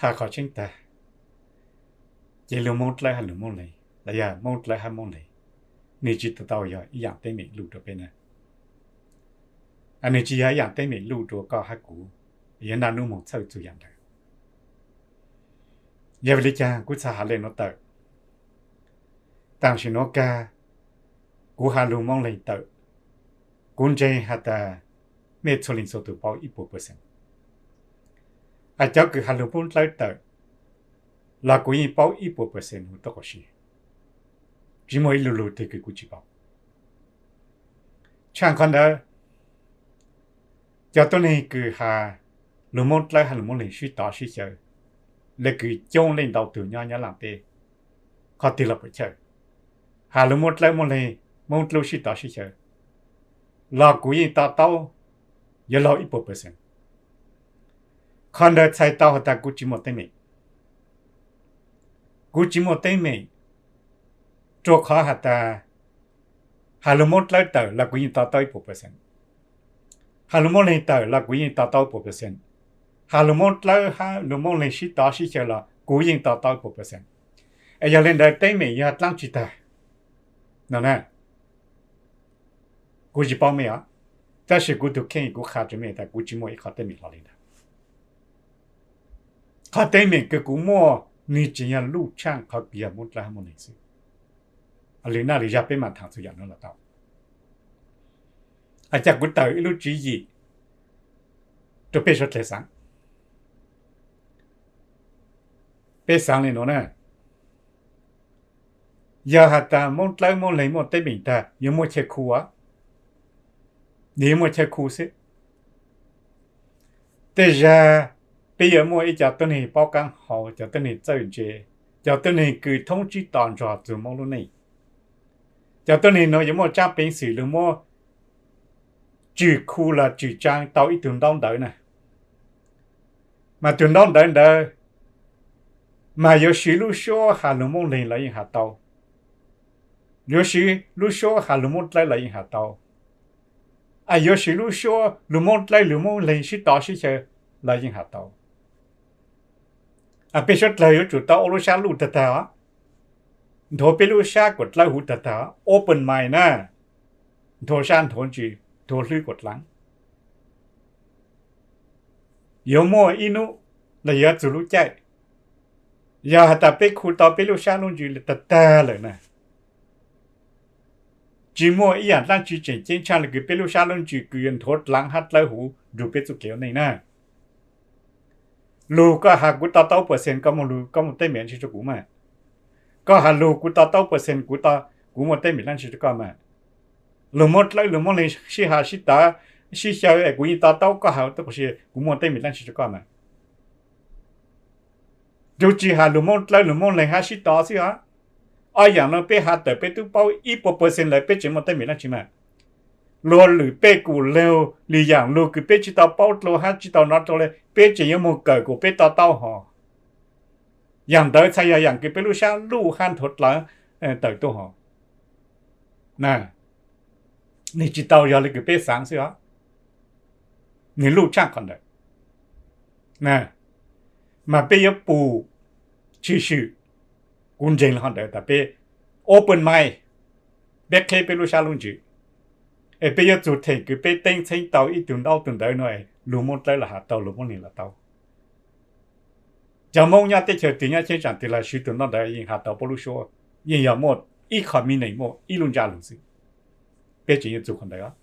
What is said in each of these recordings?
Tag qhov tseeb tag, ces lug Moob dlawb hab lug Moob Leeg los yog Moob dlawb hab Moob Leeg, nwg tsi tau yog ib yaam teeb meem luj rua peb na. Nwg tsi yog ib yaam teeb meem luj rua koj hab kuv, yog naj nub moog txhawj txug yaam ntawd. Yog vim le caag kuv txhaj has le nuav tawm? Tam sim nuav kag, kuv has lug Moob Leeg tawm, kuv ntseeg has tas mej txhua leej txhua tug paub ib puas percent. Cov kws has lug Moob dlawb tawm los kuv yeej paub ib puas percent huv tuab qab si, tsi muaj ib lu lug twg kws kuv tsi paub. Tshaaj qhov ntawd, cov tuab neeg kws has lug Moob dlawb hab lug Moob Leeg sib tov sib xyaw, le kws coob leej ntau tug nyob Nyab Laaj teb, qhov twg los puam chawj, has lug Moob dlawb Moob Leeg, Moob dlub sib tov sib xyaw, los kuv yeej to taub yuav laug ib puas percent. Qhov ntawd txhais tau has tas kuv tsi muaj teeb meem. Kuv tsi muaj teeb meem, rua qhov has tas has lug Moob dlawb tawm los kuv yeej to taub ib puas percent. Has lug Moob Leeg tawm los kuv yeej to taub ib puas percent. Has lug Moob dlawb hab lug Moob Leeg sib tov sib xyaw los kuv yeej to taub ib puas percent. Es yog le ntawd teeb meem yog dlaab tsi tag no na, kuv tsi paub mej os, tab sis kuv tug kheej kuv qha rua mej tas kuv tsi muaj ib qhov teeb meem hlo le ntawd. Qhov teeb meem kws kuv muaj, nwg tseem yog luj tshaaj qhov kws yog Moob dlawb hab Moob Leeg xwb. Lwm naj lwm yaam peb maam thaam txug yaam nuav los tau. Ua cas kuv tawm ib lub tswv yim rua peb suav dlawg xaav? Peb xaav le nuav na, yog has tas Moob dlawb Moob Leeg muaj teeb meem tag yuav muaj chaw khu, nwg yuav muaj chaw khu xwb. Tej zag peb yuav muaj ib co tuab neeg paub qaab hau, cov tuab neeg txawj ntse, cov tuab neeg kws thoob tsib tos nrug txug Moob lub neej. Cov tuab neeg nuav yuav muaj tsaab peev xwm lug muab tswm khu los tswm tsaav tau ib tug ntaub ntawv na. Mas tug ntaub ntawv ntawd mas yuav siv lub suab has lug Moob Leeg los yeej has tau, yuav siv lub suab has lug Moob dlawb los yeej has tau, yuav siv lub suab lug Moob dlawb lug Moob Leeg sib tov sib xyaw los yeej has tau. Peb suav dlawg yuav tsum tau ua lub sab luj tag tag os, nthuav peb lub sab kuas dlawb huv tag tag, open mind na, nthuav sab nthuav ntsws, nthuav hlwb kuas dlaav. Yuav muaj ib nub los yuav txug lub caij, yog has tas peb khu tau peb lub sab lub ntsws tag tag lawm na, tsi muaj ib yaam dlaab tsi tseem ceeb tshaaj le kws peb lub sab lub ntsws kws yuav nthuav dlaav hab dlawb huv nrug peb txuj kev ua neej na. Lug koj has kuv to taub percent, koj muaj lug koj muaj teeb meem dlaab tsi rua kuv mas? Koj has lug kuv to taub percent, kuv, kuv muaj teeb meem dlaab tsi rua koj mas? Lug Moob dlawb lug Moob Leeg sib has sib tav sib xyaw es kuv yeej to taub koj has, tab sis kuv muaj teeb meem dlaab tsi rua koj mas? Tub tsi has lug Moob dlawb lug Moob Leeg hab sib tov xwb os. Ob yaam nuav peb has tawm peb tub paub ib puas percent lawm, peb tseem muaj teeb meem dlaab tsi mas? Luag lwm pej kum lug, lwm yaam lug kws peb tsi tau paub dlua hab tsi tau nov dlua le, peb tseem yuav moog kawm kuas peb to taub hos. Yaam ntawd txhad yog yaam kws peb lub sab luj hab nthuav dlaav tawm tuaj hos. Nwg tsi tau yog le kws peb xaav xwb os, nwg luj tshaaj qhov ntawd. Mas peb yuav pum tshwm sim, kuv ntseeg le hov ntawd tas peb open mind, peb qheb peb lub sab lub ntsws, es peb yuav txug theem kws peb teeb txheeb tau ib tug ntaub tug ntawv nuav es lug Moob dlawb los has tau, lug Moob Leeg los tau. Cov Moob nyob teb chaws twg nyob cheeb tsam twg los swv tug ntaub ntawv yeej has tau puab lub suab, yeej yog muaj ib qho minam muaj ib lub ntsab lug xwb. Peb tseem yuav txug qhov ntawd.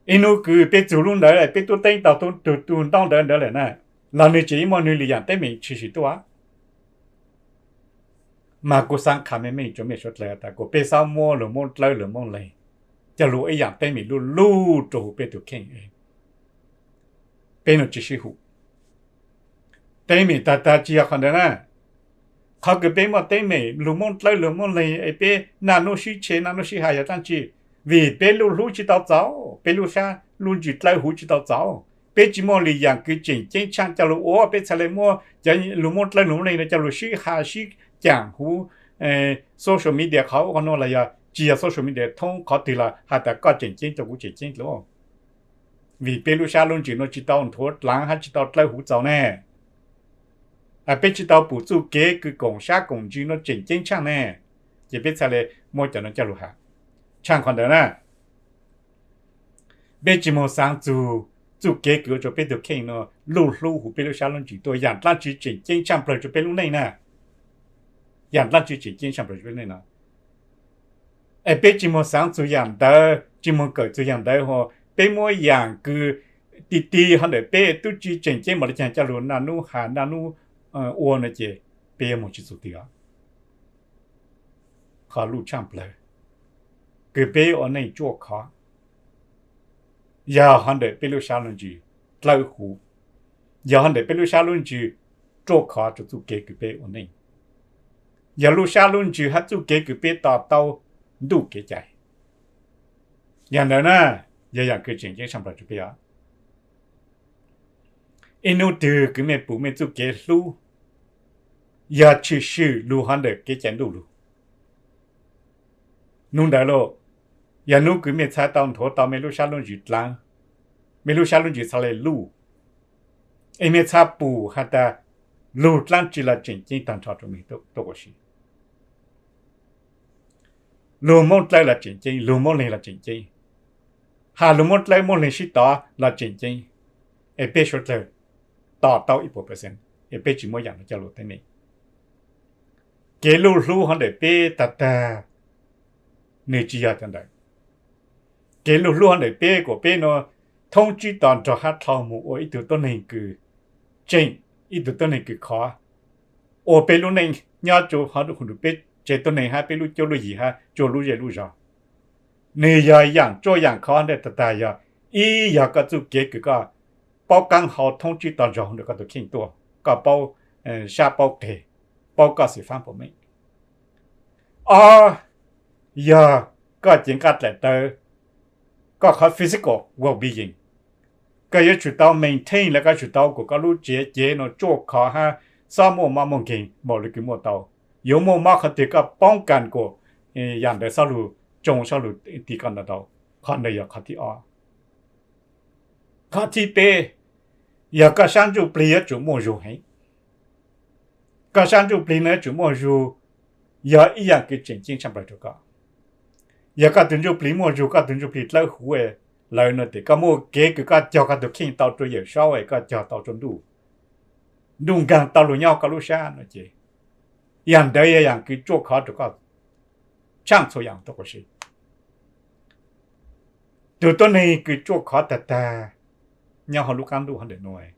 Ib nub kws peb txug lub ntawd peb tub teeb tau tug ntaub ntawv ntawd lawm na, los nwg tseem yuav muaj nwg lwm yaam teeb meem tshwm sim tuaj. Mas kuv xaav qha meej meej rua mej suav dlawg tas kuas peb xaav muab lug Moob dlawb lug Moob Leeg coj lug ua ib yaam teeb meem luj luj rua huv peb tug kheej, peb nuav tsi sib hum. Teeb meem tag tag tsi yog qhov ntawd na. Qhov kws peb muaj teeb meem lug Moob dlawb lug Moob Leeg es peb naj nub sib tshe naj nub sib has yog dlaab tsi? Vim peb luj hlub tsi tau txaus, peb lub sab lub ntsws dlawb huv tsi tau txaus, peb tsi muaj lwm yaam kws tseem ceeb tshaaj coj lug ua, peb txhad le muab cov lug Moob dlawb lug Moob Leeg no coj lug sib has sib caam huv social media qhov ub qhov nuav los yog tsi yog social media, thoob qhov twg los has tas koj tseem ceeb rua kuv tseem ceeb dlua. Vim peb lub sab lub ntsws nuav tsi tau nthuav dlaav hab tsi tau dlawb huv txaus ne. Peb tsis tau pum txuj kev kws koom sab koom ntsws no tseem ceeb tshaaj ne, ces peb txhaj le muab cov no coj lug has. Tshaaj qhov ntawd na, peb tsis moog xaav txug txuj kev kws ua rua peb tug kheej no luj hlub huv peb lub sab lub ntsws tuaj yaam dlaab tsi tseem ceeb tshaaj plawg rua peb lub neej na. Yaam dlaab tsi tseem ceeb tshaaj plawg rua peb lub neej no, es peb tsis moog xaav txug yaam ntawd, tsis moog kawm txug yaam ntawd hos peb muab yaam kws ti ti hov ntawm peb tub tsi tseem ceeb npaum le caag coj lug naj nub has naj nub ua no ces peb yuav moog tsis txug twg os. Qhov luj tshaaj plawg kws peb ua neej tsuaj khov yog hov ntawm peb lub sab lub ntsws dlawb huv, yog hov ntawm peb lub sab lub ntsws ruaj khov rua txuj kev kws peb ua neej, yog lub sab lub ntsws hab txuj kev kws peb to taub ntuj kev cai. Yaam ntawd na, yog yaam kws tseem ceeb tshaaj plawg rua peb os. Ib nub twg kws mej pum mej txuj kev hlub yog tshwm sim lug hov ntawm kev cai ntuj lug, nub ntawd lauj, yog nub kws mej txhad tau nthuav tau mej lub sab lub ntsws dlaav, mej lub sab lub ntsws txhad le luj, es mej txhad pum has tas lug dlaab tsi los tseem ceeb taag nrho rua mej tuaj ua si. Lug moob dlawb los tseem ceeb, lug moob leeg los tseem ceeb, has lug moob dlawb moob leeg sib tov los tseem ceeb, es peb suav dlawg to taub ib puas percent, es peb tsis muab yaam no coj lug teeb meem. Kev luj hlub hov ntawm peb tag tag, nwg tsis yog cov ntawd. Kev luj hlub hov ntawm peb kuas peb nuav thoob tsib tos nrog hab dlhau moog ua ib tug tuab neeg kws tseem, ib tug tuab neeg kws khov, ua peb lub neej nyob rua hov peb tsev tuab neeg hab peb lub cuab lub yig hab rua lub zej lub zog. Nwg yog yaam tsuaj yaam khov ntawd tag tag yog, ib yog koj txuj kev kws koj paub kaab hau thoob tsib tos nrog ntawm koj tug kheej tuaj, koj paub sab paub qeg, paub koj xwm faab puam meej. Ob yog koj cev nqaj dlaim tawv, koj qhov physical well-being, koj yuav tsum tau maintain los koj tsum tau kuas koj lub tsev cev nuav tsuaj khov hab xob muaj mob muaj nkeeg npaum le kws muaj tau. Yuav muaj mob qhov twg koj poob kas kuas yaam ntawd xob lug tsoo xob lug ti koj ntau ntau. Qhov ntawd yog qhov thib ob. Qhov thib peb yog koj sab ntsuj plig yuav tsum muaj zug heev. Koj sab ntsuj plig nuav yuav tsum muaj zug, yog ib yaam kws tseem ceeb tshaaj plawg rua koj. Yog koj tug ntsuj plig muaj zug, koj tug ntsuj plig dlawb huv lawm no tes koj muaj kev kws koj cog koj tug kheej tau rua Yawm Saub es koj cog tau rua ntuj, ntuj nkaag tau lug nyob koj lub sab no ces, yaam ntawd yog yaam kws tsuaj khov rua koj tshaaj txhua yaam tuaj ua si. Tug tuab neeg kws tsuaj khov tag tag nyob hauv lub qaab ntuj hov ntawm nuav,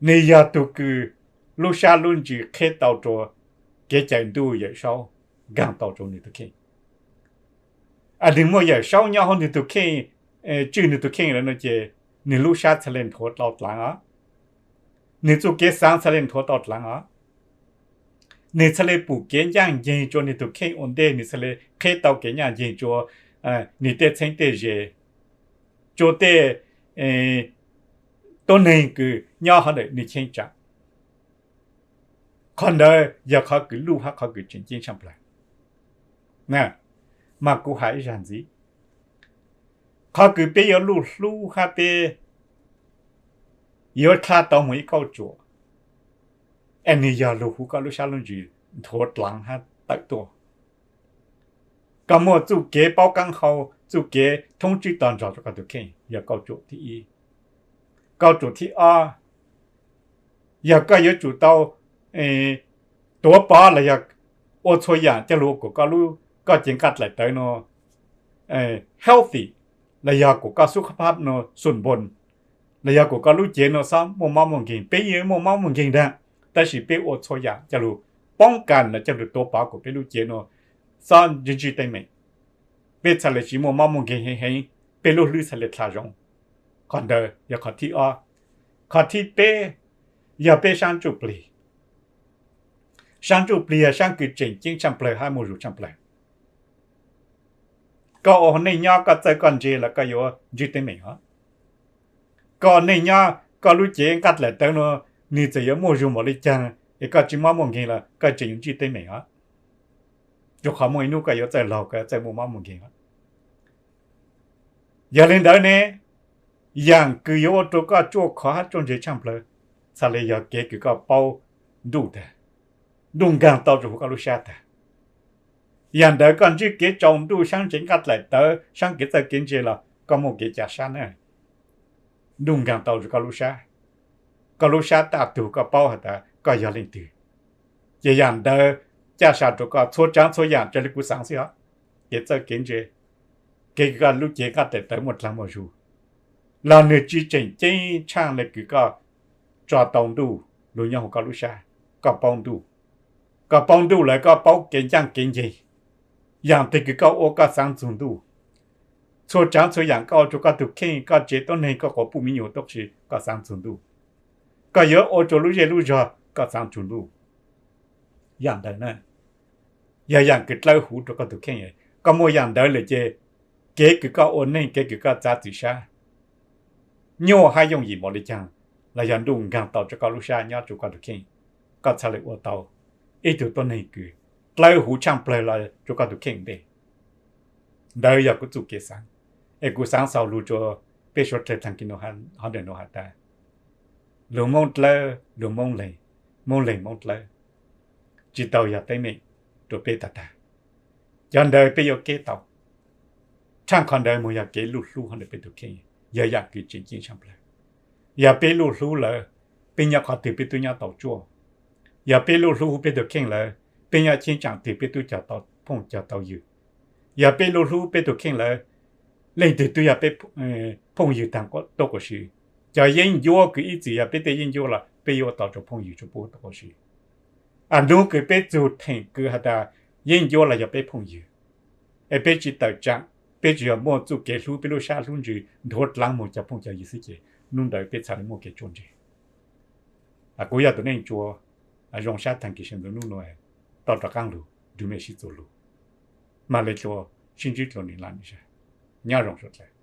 nwg yog tug kws lub sab lub ntsws qheb tau rua kev cai ntuj Yawm Saub nkaag tau rua nwg tug kheej. Nwg muaj Yawm Saub nyob hauv nwg tug kheej, tswj nwg tug kheej lawm no ces nwg lub sab txhad le nthuav tau dlaav os. Nwg txuj kev xaav txhad le nthuav tau dlaav os. Nwg txhad le pum kev ncaaj nceeg rua nwg tug kheej ua ntej, nwg txhad le qheb tau kev ncaaj nceeg rua nwg tej txheeb tej ze, rua tej tuab neeg kws nyob hov ntawm nwg cheeb tsam. Qhov ntawd yog qhov kws luj hab qhov kws tseem ceeb tshaaj plawg. Mas kuv has ib zag ntxiv, qhov kws peb yuav luj hlub hab peb yuav dlha tau moog ib kauj tsuam, es nwg yog lug huv koj lub sab lub ntsws nthuav dlaav hab tawm tuaj. Koj muaj txuj kev paub kaab hau, txuj kev thoob tsib tos nrog rua koj tug kheej yog kauj tsuam thib ib. Kauj tsuam thib ob yog koj yuav tsum tau tuav pov los yog ua txhua yaam coj lug ua kuas koj lub, koj cev nqaj dlaim tawv nuav healthy, los yog kuas koj xub qhab phab nuav xum npoos, los yog kuas koj lub cev nuav xob muaj mob muaj nkeeg. Peb yeej muaj mob muaj nkeeg ntag, tab sis peb ua txhua yaam coj lug poob kas los coj lug tuav pov kuas peb lub cev nuav xob ntsib ntsib teeb meem, peb txhad le tsis muaj mob muaj nkeeg heev heev, peb lub hlwb txhad le dlha zoo. Qhov ntawd yog qhov thib ob. Qhov thib peb yog peb sab ntsuj plig. Sab ntsuj plig yog sab kws tseem ceeb tshaaj plawg hab muaj zug tshaaj plawg. Koj ua neej nyob koj txawj koj ntse los koj yuav ntsib teeb meem os. Koj ua neej nyob koj lub cev nqaj dlaim tawv nuav, nwg txawm yuav muaj zug npaum le caag es koj tsis mob muaj nkeeg los koj tseem yuav ntsib teeb meem os. Rua qhov muaj ib nub koj yuav txawj laug, koj yuav txawj muaj mob muaj nkeeg os. Yog le ntawd ne, yaam kws yuav ua rua koj tsuaj khov hab tsuaj ntse tshaaj plawg, txhaj le yog kev kws koj paub ntuj tag, ntuj nkaag tau rua huv koj lub sab tag. Yaam ntawd koj ntsib kev tsaus ntuj saab ntsev nqaj daim tawv saab kev txawj kev ntse los koj muaj kev ca sab na. Ntuj nkaag tau rua koj lub sab, koj lub sab taj tug koj paub has tas koj yog leej twg. Ces yaam ntawd caj sa rua koj txhua tsaav txhua yaam raws le kuv xaav xwb os. Kev txawj kev ntse, kev kws koj lub cev nqaj daim tawv muaj dlaag muaj zug, los nwg tsi tseem ceeb tshaaj le kws koj tso tau ntuj lug nyob huv koj lub sab, koj paub ntuj. Koj paub ntuj lawm koj paub kev ncaaj kev nceeg. Yaam twg kws koj ua koj xaav txug ntuj. Txhua tsaav txhua yaam koj ua rua koj tug kheej, koj tsev tuab neeg, koj quas puj miv nyuas tuab si, koj xaav txug ntuj. Koj yuav ua rua lub zej lub zog koj xaav txug ntuj. Yaam ntawd na, yog yaam kws dlawb huv rua koj tug kheej. Koj muaj yaam ntawd lawm ces kev kws koj ua neej, kev kws koj txav txim sab, nyuaj hab yooj yim npaum le caag, los yog ntuj nkaag tau rua koj lub sab nyob rua koj tug kheej, koj txhaj le ua tau ib tug tuab neeg kws dlawb huv tshaaj plawg los rua koj tug kheej ntej. Ntawd yog kuv txuj kev xaav. Es kuv xaav xaus lug rua peb suav dlawg taag kis hov ntawm nuav has tas, lug Moob dlawb lug Moob leeg, Moob leeg Moob dlawb, tsi tau yog teeb meem rua peb tag tag. Cov ntawd peb yuav keb tau. Tshaaj qhov ntawd moog yog kev luj hlub hov ntawm peb tug kheej, yog yaam kws tseem ceeb tshaaj plawg. Yog peb luj hlub lawm, peb nyob qhov twg peb tub nyob tau tsuaj. Yog peb luj hlub huv peb tug kheej lawm, peb nyob cheeb tsaam twg peb tub cog tau phooj cog tau ywg. Yog peb luj hlub peb tug kheej lawm, leej twg tub yog peb phooj ywg taag tuab quas si. Cov yeeb ncuab kws ib txwm yog peb tej yeeb ncuab los peb yuav ua tau rua phooj ywg rua puab tuab quas si. Hnub kws peb txug theem kws has tas yeeb ncuab los yog peb phooj ywg, es peb tsi tawm tsaam, peb tsuas yog muaj txuj kev hlub peb lub sab hlub ntsws nthuav dlaav moog cov phooj cov ywg xwb ces hnub ntawd peb txhaj le muaj kev tsuaj ntseg. Kuv yog tus neej tsua, zoo sab taag kis sab ntxwv nub nua, toj rov qaab lug nrug mej sib txuas lug, maam le dlua sib ntsib dlua nwg la nwg zag. Nyob zoo suav dlawg.